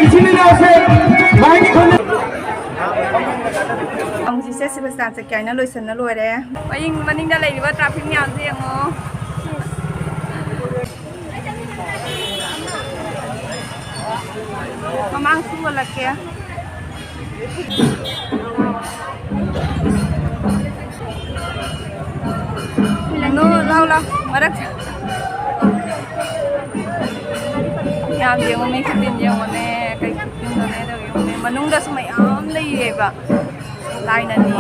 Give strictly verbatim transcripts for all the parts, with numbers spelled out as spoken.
ꯏꯆꯤꯜ ꯏꯅꯥꯎꯁꯦ ꯃꯥꯏꯒꯤ ꯈꯨꯟ ꯍꯧꯖꯤꯛꯁꯦ ꯁꯤꯕ ꯁ꯭ꯇꯥꯟ ꯆꯠꯀꯦ ꯍꯥꯏꯅ ꯂꯣꯏꯁꯟꯅ ꯂꯣꯏꯔꯦ꯫ ꯃꯌꯤꯡ ꯃꯅꯤꯡꯗ ꯂꯩꯔꯤꯕ ꯇ꯭ꯔꯥꯐꯤꯛ ꯃꯌꯥꯝꯁꯦ ꯌꯦꯡꯉꯣ꯫ ꯃꯃꯥꯡꯁꯨ ꯍꯜꯂꯛꯀꯦ꯫ ꯅꯣ, ꯂꯥꯎ, ꯂꯥꯎ, ꯃꯔꯛ꯫ ꯌꯥꯝ ꯌꯦꯡꯉꯨ, ꯃꯤ ꯈꯨꯇꯤꯟ ꯌꯦꯡꯉꯨꯅꯦ, ꯀꯩ ꯈꯨꯇꯤꯟꯅꯣꯅꯦ, ꯑꯗꯨ ꯌꯦꯡꯉꯨꯅꯦ꯫ ꯃꯅꯨꯡꯗꯁꯨ ꯃꯌꯥꯝ ꯂꯩꯌꯦꯕ꯫ ꯂꯥꯏꯟ ꯑꯅꯤ꯫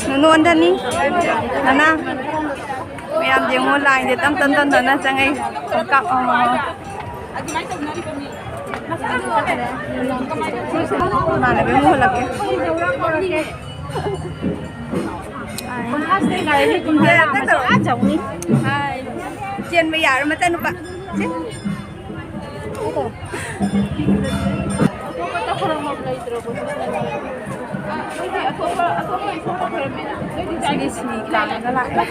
ꯅꯨꯅꯨ ꯑꯣꯟꯊꯅꯤ꯫ ꯅꯅꯥ꯫ ꯃꯌꯥꯝ ꯌꯦꯡꯉꯣ, ꯂꯥꯏꯟꯁꯦ ꯇꯞ ꯇꯞ ꯇꯞ ꯇꯞꯅ ꯆꯪꯉꯛꯏ꯫ ꯈꯣꯡꯀꯥꯞ ꯑꯃꯃꯝ꯫ ꯏꯃꯥꯟꯅꯕꯤ ꯑꯃꯨꯛ ꯍꯜꯂꯛꯀꯦ꯫ ꯍꯥꯏ꯫ ꯆꯦꯟꯕ ꯌꯥꯔꯣꯏ ꯃꯆꯥꯅꯨꯄꯥ꯫ ꯆꯦ꯫ ꯁꯤꯗꯤ ꯁꯤꯅꯤ ꯀꯥꯡꯒ ꯂꯥꯛꯑꯦ꯫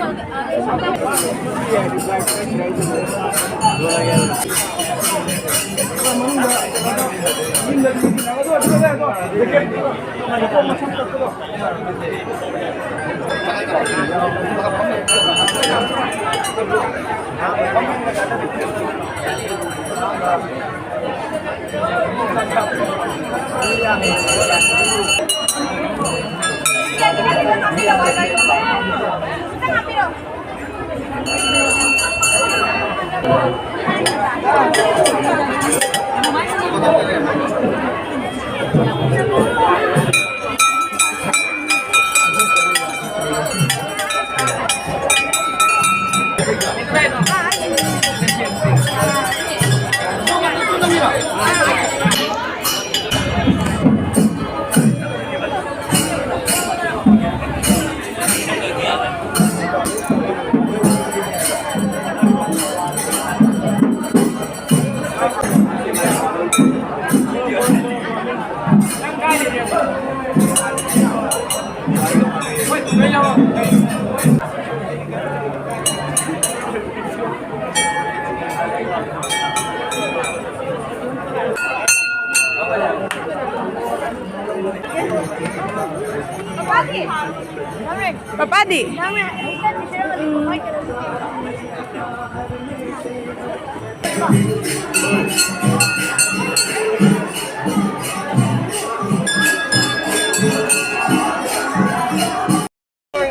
ꯄꯄꯥꯗꯤ?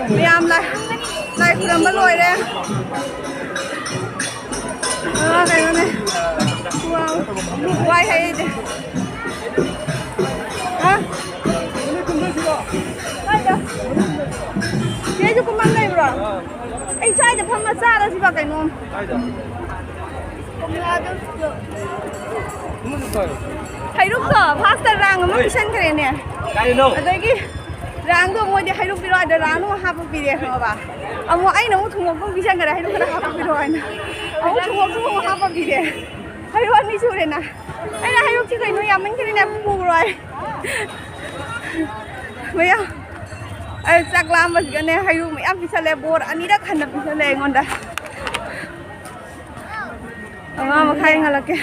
ꯃꯌꯥꯝ ꯂꯥꯏ, ꯂꯥꯏ ꯈꯨꯔꯝꯕ ꯂꯣꯏꯔꯦ꯫ ꯑꯥ, ꯀꯩꯅꯣꯅꯦ꯫ ꯋꯥꯎ꯫ ꯋꯥꯏ ꯍꯥꯏ ꯑꯩꯗꯤ꯫ ꯍꯥ? ꯀꯥꯏꯗ? ꯆꯦꯁꯨ ꯀꯨꯝꯃꯝ ꯂꯩꯕ꯭ꯔꯣ? ꯑꯩ ꯁ꯭ꯋꯥꯏꯗ ꯐꯝꯃ ꯆꯥꯔꯁꯤꯕ ꯀꯩꯅꯣꯝ꯫ ꯍꯩꯔꯨꯛꯇꯣ ꯐꯥꯔꯁꯇ ꯔꯥꯡ ꯑꯃ ꯄꯤꯁꯟꯈ꯭ꯔꯦꯅꯦ꯫ ꯀꯥꯏꯗꯅꯣ? ꯑꯗꯒꯤ ꯔꯥꯡꯗꯣ ꯃꯣꯏꯗꯤ ꯍꯩꯔꯨꯛ ꯄꯤꯔꯛꯑꯣ ꯍꯥꯏꯗ ꯔꯥꯡ ꯑꯃ ꯍꯥꯞꯄ ꯄꯤꯔꯦ ꯈꯪꯉꯕ? ꯑꯃꯨꯛ ꯑꯩꯅ ꯑꯃꯨꯛ ꯊꯨꯝꯃꯣꯛꯄ ꯑꯃ ꯄꯤꯁꯟꯈ꯭ꯔꯦ, ꯍꯩꯔꯨꯛ ꯈꯔ ꯍꯥꯞꯄ ꯄꯤꯔꯛꯑꯣ ꯍꯥꯏꯅ꯫ ꯑꯃꯨꯛ ꯊꯨꯝꯃꯣꯛꯄ ꯑꯃꯨꯛ ꯍꯥꯞꯄ ꯄꯤꯔꯦ꯫ ꯍꯩꯔꯨꯛ ꯑꯅꯤ ꯁꯨꯔꯦꯅ꯫ ꯑꯩꯅ ꯍꯩꯔꯨꯛꯁꯤ ꯀꯩꯅꯣ ꯌꯥꯝꯃꯟꯈ꯭ꯔꯦꯅꯦ ꯄꯨꯔꯣꯏ꯫ ꯃꯌꯥꯝ ꯑꯩ ꯆꯥꯛ ꯂꯥꯝꯕꯁꯤꯗꯅꯦ ꯍꯩꯔꯨꯛ ꯃꯌꯥꯝ ꯄꯤꯁꯜꯂꯦ, ꯕꯣꯔ ꯑꯅꯤꯔꯛ ꯍꯟꯅ ꯄꯤꯁꯜꯂꯦ ꯑꯩꯉꯣꯟꯗ꯫ ꯃꯉꯥ ꯃꯈꯥꯏ ꯍꯜꯂꯛꯀꯦ꯫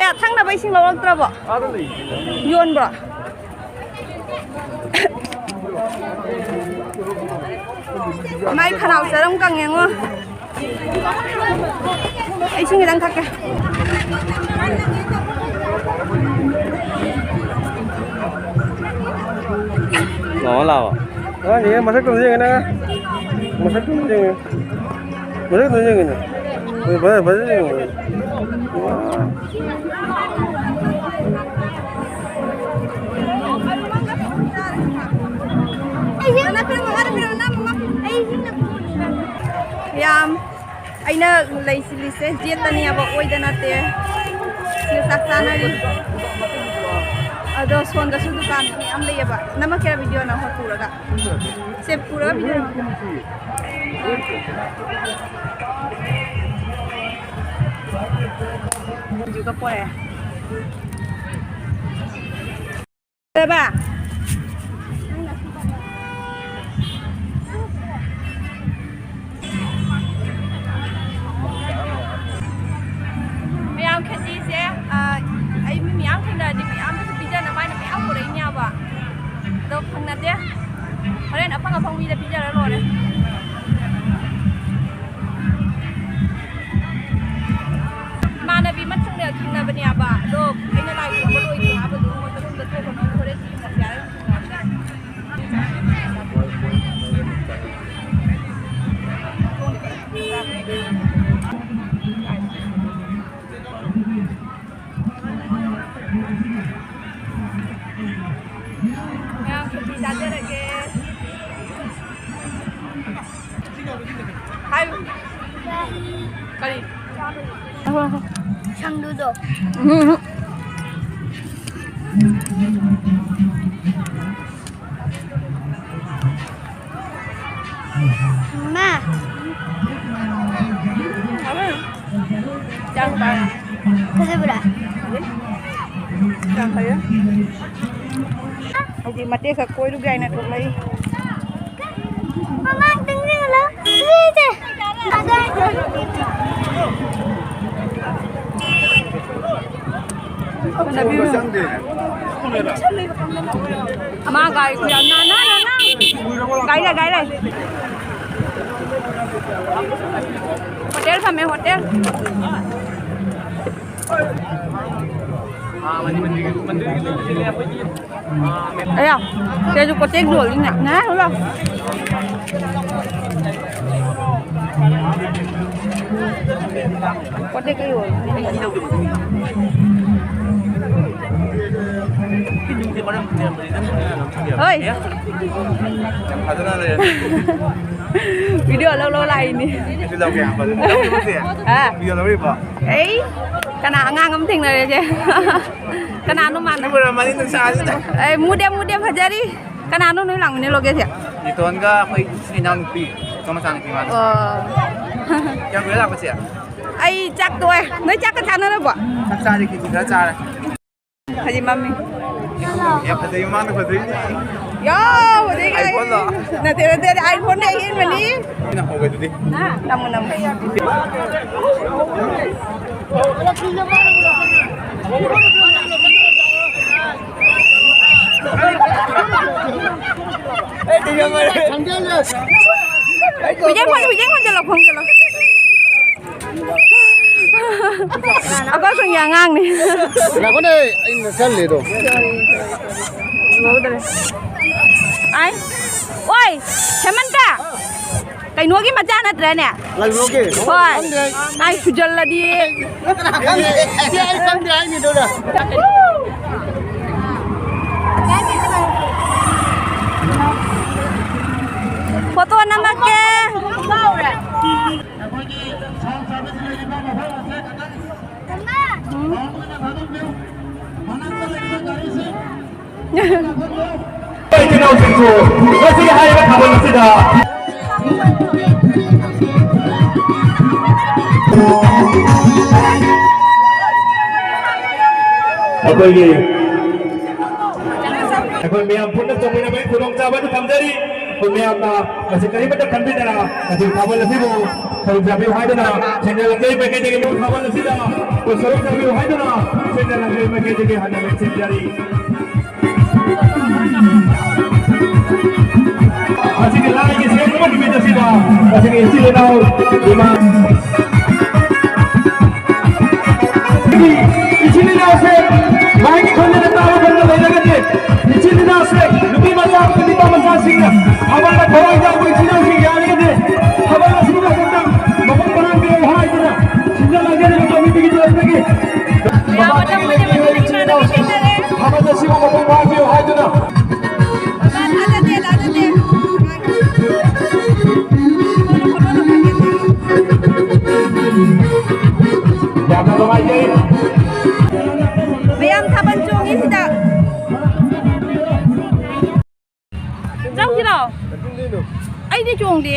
ꯑꯦ, ꯊꯛꯅꯕ ꯏꯁꯤꯡ ꯂꯧꯔꯛꯇ꯭ꯔꯕꯣ? ꯌꯣꯟꯕ꯭ꯔꯣ? ꯃꯥꯏ ꯈꯅꯥꯎ ꯆꯔꯝ ꯀꯪꯉꯦꯉꯣ꯫ ꯑꯩ ꯏꯁꯤꯡ ꯈꯤꯇꯪ ꯊꯛꯀꯦ꯫ ꯂꯥꯛꯑꯣ, ꯂꯥꯛꯑꯣ꯫ ꯑꯉꯥꯡꯁꯤꯡ ꯃꯁꯛꯇꯣ ꯌꯦꯡꯉꯦ ꯅꯪ꯫ ꯃꯁꯛꯇꯣ ꯌꯦꯡꯉꯦ꯫ ꯃꯁꯛꯇꯣ ꯌꯦꯡꯉꯦꯅꯦ꯫ ꯐꯖ-, ꯐꯖ-, ꯐꯖꯅ ꯌꯦꯡꯉꯣ꯫ ꯋꯥ꯫ ꯌꯥꯝ ꯑꯩꯅ ꯂꯩꯁꯤꯜꯂꯤꯁꯦ ꯖꯦꯠꯇꯅꯦꯕ, ꯑꯣꯏꯗ ꯅꯠꯇꯦ꯫ ꯁꯤꯗ ꯆꯥꯛ ꯆꯥꯅꯔꯤ꯫ ꯑꯗꯣ ꯁꯣꯝꯗꯁꯨ ꯗꯨꯀꯥꯟ ꯃꯌꯥꯝ ꯂꯩꯌꯦꯕ꯫ ꯅꯝꯃꯛꯀꯦꯔꯥ ꯚꯤꯗꯤꯑꯣ ꯅꯪ ꯍꯣꯏ ꯄꯨꯔꯒ? ꯁꯦ ꯄꯨꯔꯒ ꯚꯤꯗꯤꯑꯣ ꯅꯝꯃꯛꯀꯦ꯫ ꯍꯧꯖꯤꯛꯀ ꯄꯣꯔꯛꯑꯦ꯫ ꯐꯔꯕ? ꯃꯌꯥꯝ ꯈꯦꯆꯤꯁꯦ, ꯑ, ꯑꯩ ꯃꯤ ꯃꯌꯥꯝ ꯊꯦꯡꯅꯔꯗꯤ ꯃꯌꯥꯝꯗꯁꯨ ꯄꯤꯖꯅꯕ ꯍꯥꯏꯅ ꯃꯌꯥꯝ ꯄꯨꯔꯛꯏꯅꯦꯕ꯫ ꯑꯗꯣ ꯐꯪꯅꯗꯦ꯫ ꯑꯩꯅ ꯑꯐꯪ ꯑꯐꯪ ꯃꯤꯗ ꯄꯤꯖꯔ ꯂꯣꯏꯔꯦ꯫ ꯏꯃꯥꯟꯅꯕꯤ ꯃꯊꯪꯗ ꯊꯪꯅꯕꯅꯦꯕ, ꯑꯗꯣ ꯑꯩꯅ ꯂꯥꯏ ꯈꯨꯔꯨꯝꯕ ꯂꯣꯏꯗ꯭ꯔꯤ ꯍꯥꯏꯕꯗꯣ ꯃꯇꯨꯡꯗ ꯊꯣꯛꯈ꯭ꯔꯣ, ꯍꯣꯔꯦꯟ ꯌꯦꯡꯉꯁꯤ ꯍꯥꯏꯔ꯫ ꯃꯌꯥꯝ ꯈꯦꯆꯤ ꯆꯥꯖꯔꯒꯦ꯫ ꯍꯥꯏꯌꯨ꯫ ꯀꯔꯤ? ꯁꯪꯗꯨꯗꯣ꯫ ꯎꯝ꯫ ꯃꯥ꯫ ꯐꯖꯕ꯭ꯔꯥ? ꯌꯥꯝ ꯐꯩꯌꯦ꯫ ꯍꯧꯖꯤꯛ ꯃꯇꯦꯛ ꯈꯛ ꯀꯣꯏꯔꯨꯒꯦ ꯍꯥꯏꯅ ꯊꯣꯛꯂꯛꯏ꯫ ꯃꯃꯥꯡ ꯆꯪꯁꯤꯜꯂꯣ꯫ ꯁꯤꯁꯦ꯫ ꯃꯥ ꯒꯥꯔꯤ ꯈꯨꯌꯥꯝ ꯅꯥꯟꯅ, ꯅꯥꯟꯅ꯫ ꯒꯥꯔꯤ ꯂꯩ, ꯒꯥꯔꯤ ꯂꯩ꯫ ꯍꯣꯇꯦꯜ ꯐꯝꯃꯦ, ꯍꯣꯇꯦꯜ꯫ ꯑꯌꯥ, ꯁꯤꯁꯨ ꯀꯣꯇꯦꯛ ꯌꯣꯜꯂꯤꯅꯦ꯫ ꯉꯥꯏ ꯂꯥꯎ꯫ ꯀꯣꯇꯦꯛꯀ ꯌꯣꯜꯂꯤꯅꯦ꯫ ꯍꯣꯏ꯫ ꯌꯥꯝ ꯐꯖꯅ ꯂꯩꯔꯝꯃꯦ꯫ ꯚꯤꯗꯤꯑꯣ ꯂꯧ ꯂꯧ ꯂꯥꯛꯏꯅꯤ꯫ ꯑꯩꯁꯨ ꯂꯧꯒꯦ, ꯌꯥꯝ ꯐꯖꯅ꯫ ꯂꯧꯔꯤꯕꯣ ꯆꯦ? ꯍꯥ? ꯚꯤꯗꯤꯑꯣ ꯂꯧꯔꯤꯕꯣ? ꯑꯩ ꯀꯅꯥ ꯑꯉꯥꯡ ꯑꯃ ꯊꯦꯡꯅꯔꯦꯁꯦ? ꯀꯅꯥꯅꯣ ꯃꯥꯅ? ꯎꯔꯝꯃꯅꯤ ꯅꯨꯡꯁꯥꯁꯤꯗ꯫ ꯑꯦ, ꯃꯨꯗꯦ, ꯃꯨꯗꯦ, ꯐꯖꯔꯤ꯫ ꯀꯅꯥꯅꯣ ꯅꯣꯏ ꯂꯥꯛꯃꯤꯟꯅ ꯂꯣꯒꯦꯁꯦ? ꯏꯇꯣꯟꯒ ꯑꯩꯈꯣꯏ ꯏꯅꯥꯎꯅꯨꯄꯤ, ꯏꯇꯣꯟ ꯃꯆꯥꯅꯨꯄꯤ ꯃꯥꯗꯣ꯫ ꯑꯣ꯫ ꯀꯌꯥꯝ ꯀꯨꯏꯔꯦ ꯂꯥꯛꯄꯁꯦ? ꯑꯩ ꯆꯥꯛ ꯇꯣꯛꯑꯦ꯫ ꯅꯣꯏ ꯆꯥꯛꯀ ꯆꯥꯅꯔꯕꯣ? ꯆꯥꯛ ꯆꯥꯔꯦ, ꯈꯦꯆꯤ ꯈꯔ ꯆꯥꯔꯦ꯫ ꯐꯖꯩ ꯃꯝꯃꯤ꯫ ꯌꯥꯝ ꯐꯖꯩ, ꯃꯥꯅ ꯐꯖꯩꯅꯦ꯫ ꯌꯥ, ꯐꯖꯩ ꯀꯥꯏ꯫ iPhone ꯂꯣ? ꯅꯠꯇꯦ, ꯅꯠꯇꯦ, iPhone ꯗꯤ ꯑꯍꯦꯟꯕꯅꯤ꯫ ꯑꯩꯅ ꯍꯧꯒꯗꯨꯗꯤ꯫ ꯅꯝꯃꯨ, ꯅꯝꯃꯨ꯫ ꯍꯨꯏꯖꯦꯡ ꯈꯣꯟ-, ꯍꯨꯏꯖꯦꯡ ꯈꯣꯟꯖꯜꯂꯣ, ꯈꯣꯟꯖꯜꯂꯣ꯫ ꯑꯩꯈꯣꯏ ꯈꯨꯟꯒꯤ ꯑꯉꯥꯡꯅꯤ꯫ ꯉꯥꯏꯈꯣꯅꯦ, ꯑꯩꯅ ꯆꯠꯂꯤꯗꯣ꯫ ꯑꯥꯏ, ꯑꯣꯏ, ꯍꯦꯃꯟꯇ! ꯀꯩꯅꯣꯒꯤ ꯃꯆꯥ ꯅꯠꯇ꯭ꯔꯅꯦ? ꯂꯥꯏꯂꯣꯡꯒꯤ? ꯍꯣꯏ꯫ ꯈꯪꯗꯦ ꯑꯩ꯫ ꯑꯥꯏ, ꯁꯨꯖꯜꯂꯗꯤ꯫ ꯈꯪꯗꯦ꯫ ꯏꯆꯦ, ꯑꯩ ꯈꯪꯗꯦ ꯍꯥꯏꯅꯤꯗꯨꯗ꯫ ꯐꯣꯇꯣ ꯅꯝꯃꯛꯀꯦ꯫ ꯑꯩꯈꯣꯏꯒꯤ sound service ꯂꯩꯔꯤꯕ ꯃꯐꯝ ꯑꯁꯦ ꯈꯤꯇꯪ ꯎꯝ꯫ ꯃꯅꯥꯛꯇ ꯂꯩꯕ ꯒꯥꯔꯤꯁꯤꯡ ꯏꯆꯤꯟ ꯏꯅꯥꯎꯁꯤꯡꯁꯨ ꯉꯁꯤ ꯍꯥꯏꯔꯤꯕ ꯊꯥꯕꯜ ꯑꯁꯤꯗ ꯑꯩꯈꯣꯏꯒꯤ, ꯑꯩꯈꯣꯏ ꯃꯌꯥꯝ ꯄꯨꯟꯅ ꯆꯣꯡꯃꯤꯟꯅꯕꯒꯤ ꯈꯨꯗꯣꯡꯆꯥꯕ ꯑꯗꯨ ꯊꯝꯖꯔꯤ꯫ ꯑꯩꯈꯣꯏ ꯃꯌꯥꯝꯅ ꯃꯁꯤ ꯀꯔꯤꯃꯠꯇ ꯈꯟꯕꯤꯗꯅ ꯉꯁꯤ ꯊꯥꯕꯜ ꯑꯁꯤꯕꯨ ꯁꯔꯨꯛ ꯌꯥꯕꯤꯌꯨ ꯍꯥꯏꯗꯨꯅ ꯁꯦꯟꯖꯥ ꯂꯝꯖꯥ ꯃꯥꯏꯀꯩꯗꯒꯤ ꯊꯥꯕꯜ ꯑꯁꯤꯗ ꯑꯩꯈꯣꯏ ꯁꯔꯨꯛ ꯌꯥꯕꯤꯌꯨ ꯍꯥꯏꯗꯨꯅ ꯁꯦꯟꯖꯥ ꯂꯝꯖꯥ ꯃꯥꯏꯀꯩꯗꯒꯤ ꯍꯟꯅ ꯂꯦꯡꯁꯤꯟꯖꯔꯤ꯫ ꯉꯁꯤꯒꯤ ꯂꯥꯏꯒꯤ ꯁꯦꯝꯕ ꯅꯨꯃꯤꯠ ꯑꯁꯤꯗ ꯉꯁꯤꯒꯤ ꯏꯆꯤꯜ ꯏꯅꯥꯎ ꯏꯃꯥ ꯏꯆꯤꯜ ꯏꯅꯥꯎꯁꯦ ꯂꯥꯏꯒꯤ ꯈꯣꯟꯖꯦꯜ ꯇꯥꯕ ꯉꯝꯅ ꯂꯩꯔꯒꯗꯤ, ꯏꯆꯤꯜ ꯏꯅꯥꯎꯁꯦ ꯅꯨꯄꯤ ꯃꯆꯥ ꯑꯃꯁꯨꯡ ꯅꯨꯄꯥ ꯃꯆꯥꯁꯤꯡꯅ ꯊꯥꯕꯜꯗ ꯊꯋꯥꯏ ꯌꯥꯎꯕ ꯏꯆꯤꯜ ꯏꯅꯥꯎꯁꯤꯡ ꯌꯥꯔꯒꯗꯤ ꯊꯥꯕꯜ ꯑꯁꯤꯒꯤ ꯃꯊꯛꯇ ꯃꯄꯨꯡ ꯐꯥꯍꯟꯕꯤꯌꯨ ꯍꯥꯏꯗꯨꯅ ꯁꯤꯟꯖꯥ ꯂꯥꯡꯖꯔꯤꯕ ꯀꯃꯤꯇꯤꯒꯤ ꯇꯔꯐꯇꯒꯤ ꯃꯄꯥꯟꯗꯒꯤ ꯂꯩꯕꯤꯔꯤꯕ ꯏꯆꯤꯜ ꯏꯅꯥꯎꯁꯤꯡ ꯊꯥꯕꯜ ꯑꯁꯤꯕꯨ ꯃꯄꯨꯡ ꯐꯥꯍꯟꯕꯤꯌꯨ ꯍꯥꯏꯗꯨꯅ ꯌꯥꯝꯅ ꯅꯨꯡꯉꯥꯏꯖꯩ꯫ ꯃꯌꯥꯝ ꯊꯥꯕꯜ ꯆꯣꯡꯉꯤ ꯁꯤꯗ꯫ ꯆꯪꯁꯤꯔꯣ? ꯑꯩꯗꯤ ꯆꯣꯡꯗꯦ꯫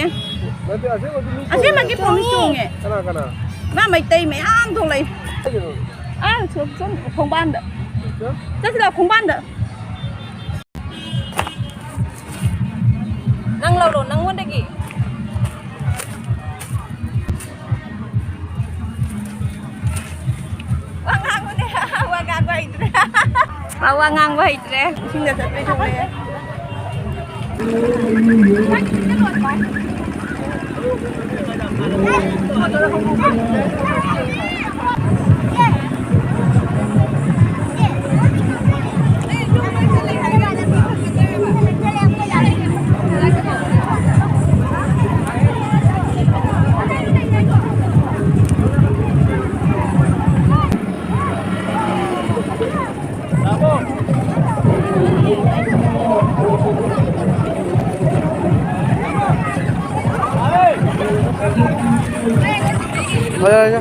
ꯅꯠꯇꯦ, ꯑꯁꯦꯡꯕꯗꯤ ꯃꯤ ꯑꯁꯦꯡꯕꯒꯤ ꯆꯣꯡꯉꯦ꯫ ꯄꯣꯝꯃꯤ ꯆꯣꯡꯉꯦ꯫ ꯀꯅꯥ, ꯀꯅꯥ? ꯃꯥ ꯃꯩꯇꯩ ꯃꯌꯥꯝ ꯊꯣꯛꯂꯛꯏ꯫ ꯀꯥꯏꯗꯅꯣ? ꯑꯥ, ꯁꯣꯝ, ꯁꯣꯝ ꯈꯣꯡꯕꯥꯟꯗ꯫ ꯆꯠ? ꯆꯠꯁꯤꯔꯣ ꯈꯣꯡꯕꯥꯟꯗ? ꯅꯪ ꯂꯧꯔꯣ, ꯅꯪꯉꯣꯟꯗꯒꯤ꯫ ꯋꯥ ꯉꯥꯡꯉꯨꯅꯦ, ꯋꯥ ꯉꯥꯡꯕ ꯍꯩꯇ꯭ꯔꯦ꯫ ꯃꯥ ꯋꯥ ꯉꯥꯡꯕ ꯍꯩꯇ꯭ꯔꯦ꯫ ꯏꯁꯤꯡꯗ ꯆꯠꯄꯩ ꯊꯣꯛꯂꯛꯑꯦ꯫ Ayo, ayo.